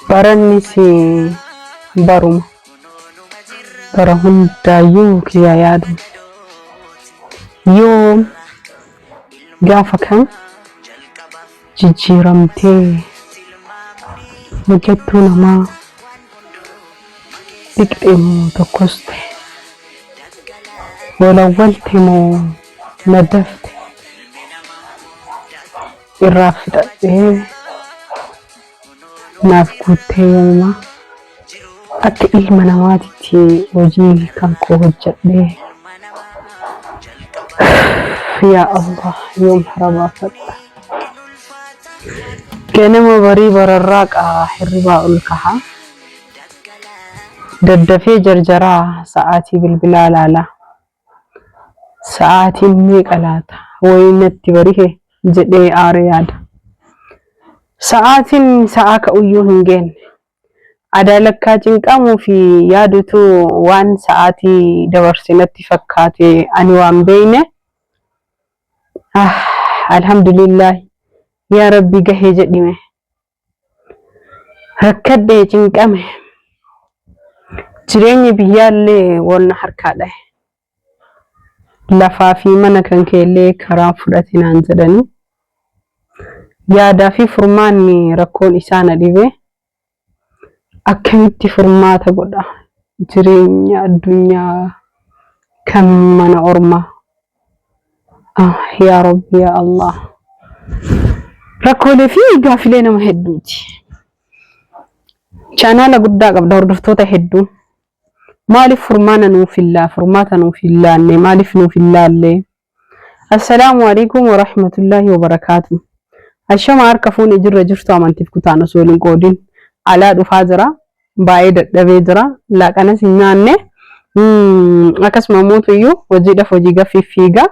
Barannis baruma bara hundaayyuu kiyya yaadu. Yoom gaafa kam jijjiiramtee hojjettuu namaa dhiqxe moo tokkoste walawwalte moo nadafte irraa fixadhee naaf guuttee yoomuma akka ilma namaatitti hojii kan koo hojjedhee yaa Allah yoom hara baafadha. Ganama barii bararraaqa hirribaa ol kaha. Daddafee jarjaraa sa'aatii bilbilaa laala. Sa'aatiin meeqa laata? Wayii natti barihe jedhee aaree yaada. Sa'aatiin sa'aa ka'uyyuu hin geenne. Adaa lakkaa cinqamuu fi yaadutu waan sa'aatii dabarse natti fakkaate ani waan beeyne. Ah, alhamdulillah yaa rabbi gahe jedhime. Rakkadhee cinqame. Jireenyi biyyaallee wal na harkaa dhahe. Lafaa fi mana kan keellee karaan fudhate naan jedhanii. Yaadaa fi furmaanni rakkoon isaa na dhibe. Akkamitti furmaata godha jireenya addunyaa kan mana ormaa. Ah, yaa Rabbi yaa Allah. Rakkoolee fi gaafilee nama hedduuti. Chaanaala guddaa qabda hordoftoota hedduu. Maaliif furmaana nuuf hin laa furmaata nuuf hin laanne maaliif nuuf hin laalle? Assalaamu alaikum warahmatullaahi wabarakaatu. Ashama harka fuune jirra jirtu amantiif kutaan osoo hin qoodin alaa dhufaa jira. Baay'ee dadhabee jira. Laaqanas hin nyaanne. Akkasuma mootu iyyuu hojiidhaaf hojii gaffiif fiiga.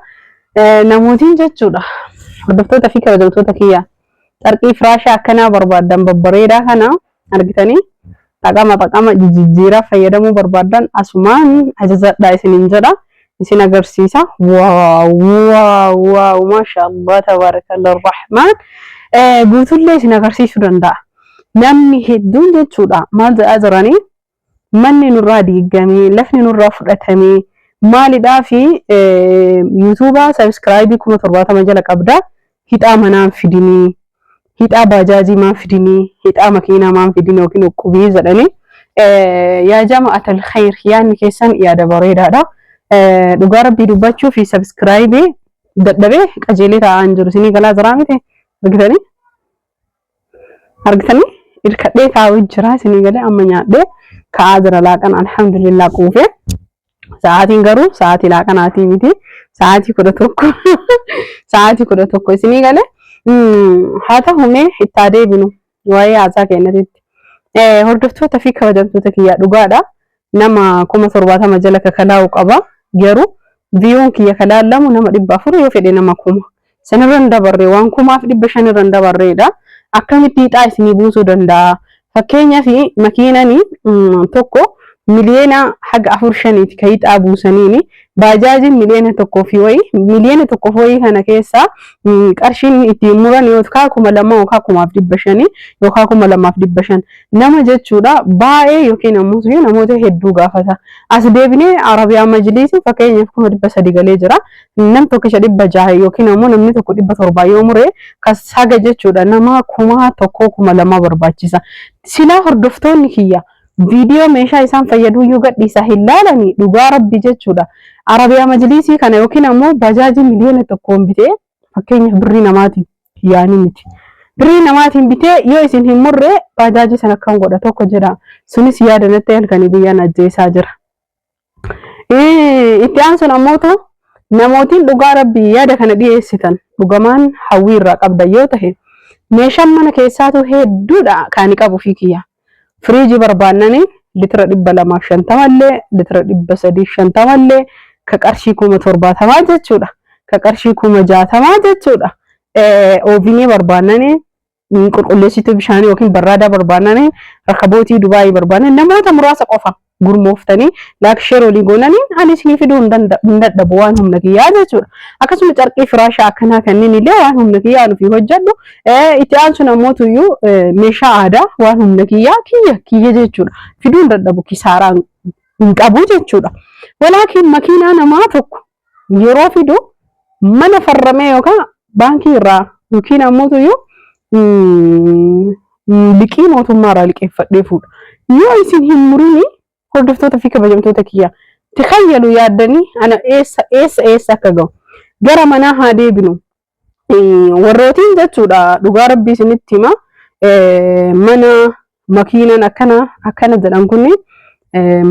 Namootiin jechuudha. Hordoftoota fi kabajamtoota kiyya. Carqii firaashaa akkanaa barbaaddan babbareedaa kana argitanii xaqama xaqama jijjiiraa fayyadamuu barbaaddan asumaan ajajadhaa isiniin jedha. Isin agarsiisa. Waaw waaw waaw maashaallah tabaarakalla rahmaan. Guutullee isin agarsiisuu danda'a. Namni hedduun jechuudha maal jedhaa jiranii manni nurraa diigamee lafni nurraa fudhatamee maalidhaa fi yuutuubaa sabiskiraayibii 70,000 jala qabda hixaa manaan fidinii hixaa baajaajii maan fidinii hixaa makiinaa maan fidinii yookiin uqqubii jedhanii yaa jama'atal khayr yaadni keessan yaada bareedaadha. Dhugaa rabbii dubbachuu fi sabiskiraayibii dadhabee qajeelee taa'aa hin jiru isinii galaa jiraa miti argitanii. Argitanii irkadhee taa'uu jira isinii galee amma nyaadhee ka'aa jira laaqana alhamdulillah quufee. Sa'aatiin garuu sa'aatii laaqanaatii miti. Sa'aatii 11 sa'aatii 11 isinii galee haa ta'u mee itti haa deebinu waa'ee haasaa keenyatitti. Hordoftoota fi kabajamtoota kiyyaa dhugaadha. Nama 70,000 jala kakalaa'u qaba. Garuu viyuun kiyya kalaallamu nama 400 yoo fedhe nama 1,000. Sanirra hin dabarre waan 1,500 irra hin dabarreedha. Akkamitti hixaa isinii buusuu danda'a? Fakkeenyaaf makiinani tokko miliyoona haga afur shaniiti ka hixaa buusaniini. Baajaajiin miliyoona tokkoo fi wayii miliyoona tokkoo fi wayii kana keessaa qarshiin ittiin muran yookaan 2,000 yookaan 1,500 yookaan 2,500 nama jechuudha baay'ee yookiin ammoo namoota hedduu gaafata. As deebinee Arabiyaa Majliisii fakkeenyaaf 300,000 galee jira. Nam tokkicha 600 yookiin ammoo namni tokko 700 yoo mure saga jechuudha nama 1,000 2,000 barbaachisa. Silaa hordoftoonni kiyya viidiyoo meeshaa isaan fayyaduyyuu gadhiisaa hin laalanii dhugaa rabbi jechuudha. Arabiyaa Majliisii kana yookiin ammoo bajaajii miliyoona 1n bitee fakkeenyaaf birrii namaatiin yaanii miti. Birrii namaatiin bitee yoo isin hin murre bajaajii sana akkam godha tokko jedha. Sunis yaada natti halkanii guyyaan ajjeesaa jira. Itti aansuun ammootu namootiin dhugaa rabbii yaada kana dhiyeessitan dhugamaan hawwii irraa qabdan yoo tahe meeshaan mana keessaatu hedduudha kaani qabu fi kiyya. Firiijii barbaannani litira 250 illee litira 350 illee ka qarshii 70,000 jechuudha. Ka qarshii 60,000 jechuudha. Oovinii barbaannani qulqulleessituu bishaanii yookiin barraadaa barbaannani rakabootii Dubaayii barbaannani namoota muraasa qofa. Gurmooftanii like share walii goonanii ani isinii fiduu hin dadhabu waan humna kiyyaa jechuudha. Akkasuma carqii firaashaa akkanaa kanneen illee waan humna kiyyaa nufi hojjedhu. Itti aansuun ammoo tuyyuu meeshaa aadaa waan humna kiyyaa kiyya kiyya jechuudha. Fiduu hin dadhabu kisaaraa hin qabu jechuudha. Walaakin makiinaa namaa tokko yeroo fidu mana farramee yookaan baankii irraa yookiin ammoo tuyyuu liqii mootummaa irraa liqeeffadhee fuudha. Yoo isin hin murini hordoftoota fi kabajamtoota kiyya tikayyalu yaaddanii ana eessa eessa eessa akka ga'u gara manaa haa deebinu. Warrootiin jechuudha dhugaa rabbii isinitti hima mana makiinan akkana akkana jedhan kunni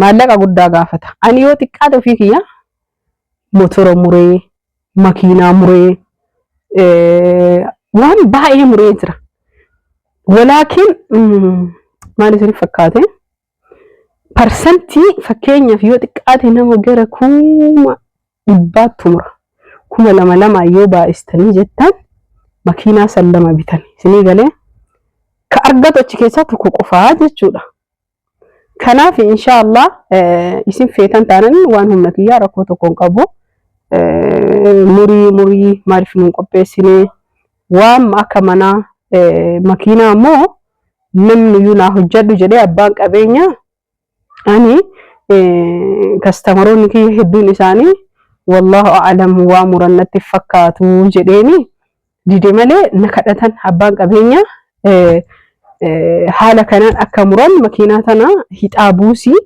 maallaqa guddaa gaafata. Ani yoo xiqqaate ofii kiyya motora muree makiinaa muree waan baay'ee muree jira. Walaakin maal isiniif fakkaate parsantii fakkeenyaaf yoo xiqqaate nama gara 100,000tti mura. 2000 yoo baay'istanii jettan makiinaa san lama bitan isinii galee ka argatu achi keessaa tokko qofaa jechuudha. Kanaaf inshaallah isin feetan taanan waan humna kiyyaa rakkoo tokko hin qabu. Murii murii maaliif nuun qopheessine waan akka manaa makiinaa immoo namni iyyuu naa hojjedhu jedhee abbaan qabeenyaa ani kastamaroonni kiyya hedduun isaanii wallaahu a'lam waa muran natti fakkaatu jedheeni dide malee na kadhatan abbaan qabeenyaa haala kanaan akka muran makiinaa tana hixaa buusii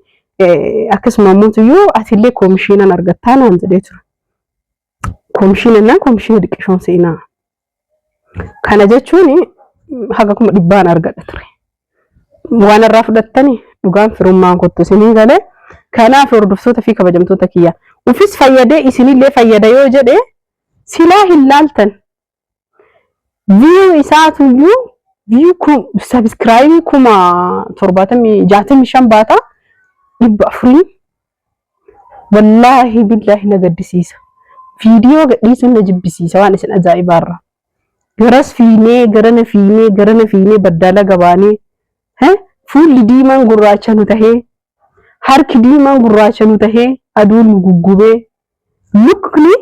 akkasuma immoo atillee koomishiinan argattaa naan jedhee ture. Koomishiinannaan koomishiina diqqishoon seenaa. Kana jechuun haga 100,000 argadha ture. Waan irraa fudhattani dhugaan firummaan kottu isinii galee. Kanaaf hordoftoota fi kabajamtoota kiyya. Ufis fayyadee isinillee fayyada yoo jedhe silaa hin laaltan. View isaatuyyuu view subscribe 70,065 baata 400 wallaahi billaahi na gaddisiisa. Viidiyoo gadhiisuun na jibbisiisa waan isin ajaa'ibaarra. Garas fiinee garana fiinee garana fiinee baddaala gabaanee fuulli diimaan gurraacha nu tahee harki diimaan gurraacha nu tahee aduun nu guggubee lukni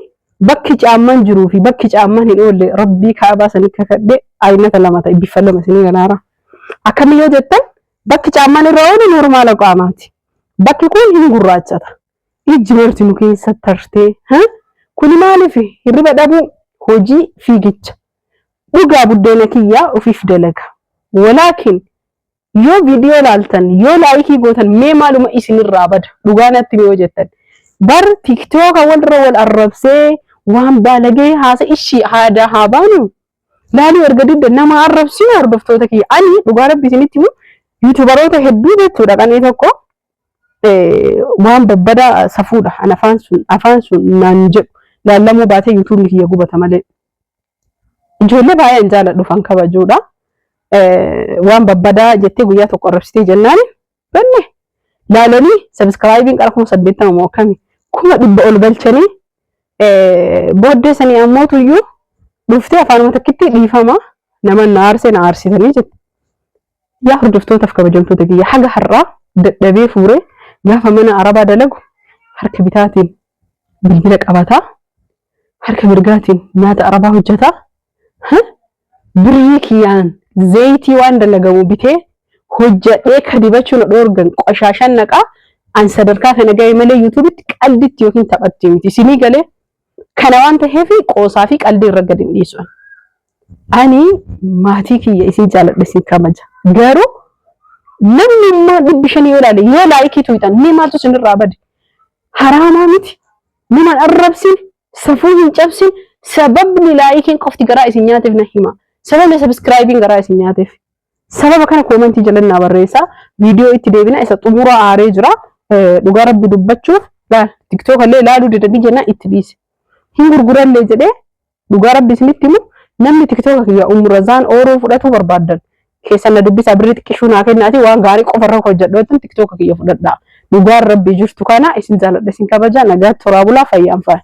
bakki caammaan jiruu fi bakki caammaan hin oolle rabbii kaabaa sanii kakadhee aynata lama ta'e bifa lama isinii galaara. Akkami yoo jettan bakki caammaan irra oolu normaala qaamaati. Bakki kun hin gurraachata. Ijji marti nu keessa tartee. Kuni maaliif hirriba dhabuu hojii fiigicha. Dhugaa buddeena kiyyaa ofiif dalaga. Walaakin yoo viidiyoo laaltan yoo laayikii gootan mee maaluma isinirraa bada dhugaa natti yoo jettan. Bar tiktooka walirra wal arrabsee waan baalagee haasa ishii aadaa haa baanu. Laaluu erga didda nama arrabsinu hordoftoota kiyya. Ani dhugaa rabbi isinitti himu yuutubaroota hedduu jechuudha qanii tokko waan babbadaa safuudha. An afaan sun naan jedhu laallamuu baatee yuutuubni kiyya gubata malee. Ijoollee baay'ee an jaaladhuuf an kabajuudha. Waan babbadaa jettee guyyaa tokko arrabsitee jennaan banne laalanii subscribeiin qara 80,000 moo akkami 100,000 ol galchanii booddee sanii ammoo tuyyuu dhuftee afaanuma takkitti dhiifama nama na aarsee na aarsitanii jette. Yaa hordoftootaaf kabajamtoota kiyya haga har'aa dadhabee fuuree gaafa mana arabaa dalagu harka bitaatiin bilbila qabataa harka mirgaatiin nyaata arabaa hojjetaa birrii kiyyaan zayitii waan dalagamu bitee hojjedhee ka dibachuu na dhoorgan qoshaashan naqaa an sadarkaa kana ga'e malee yuutuubitti qalditti yookiin taphatti miti isinii galee kana waan ta'eef qoosaa fi qaldii irra gadi hin dhiisu. Ani maatii kiyya isin jaaladha isin kabaja. Garuu namni immoo 500 yoo ilaale yoo laayikii tuqxan ni maaltu isinirraa bade? Haraamaa miti. Nama arrabsin, safuu hin cabsin, sababni laayikiin qofti garaa isin nyaateef na hima. Sababni subscribeiin garaa isin nyaateef. Sababa kana koomentii jala naa barreessaa. Viidiyoo itti deebina isa xumura aaree jira. Dhugaa rabbi dubbachuuf laal tiktook illee ilaaluu didanii jennaan itti dhiise. Hin gurgurallee jedhee dhugaa rabbi isinitti himu namni tiktoka kiyya umurazaan ooruu fudhatuu barbaaddan keessan na dubbisaa birrii xiqqishuu naa kennaati waan gaarii qofa irra hojjedhu jettan tiktoka kiyya fudhadhaa. Dhugaan rabbi jirtu kana isin jaaladha isin kabaja nagaatti toraa bulaa fayyaan faaya.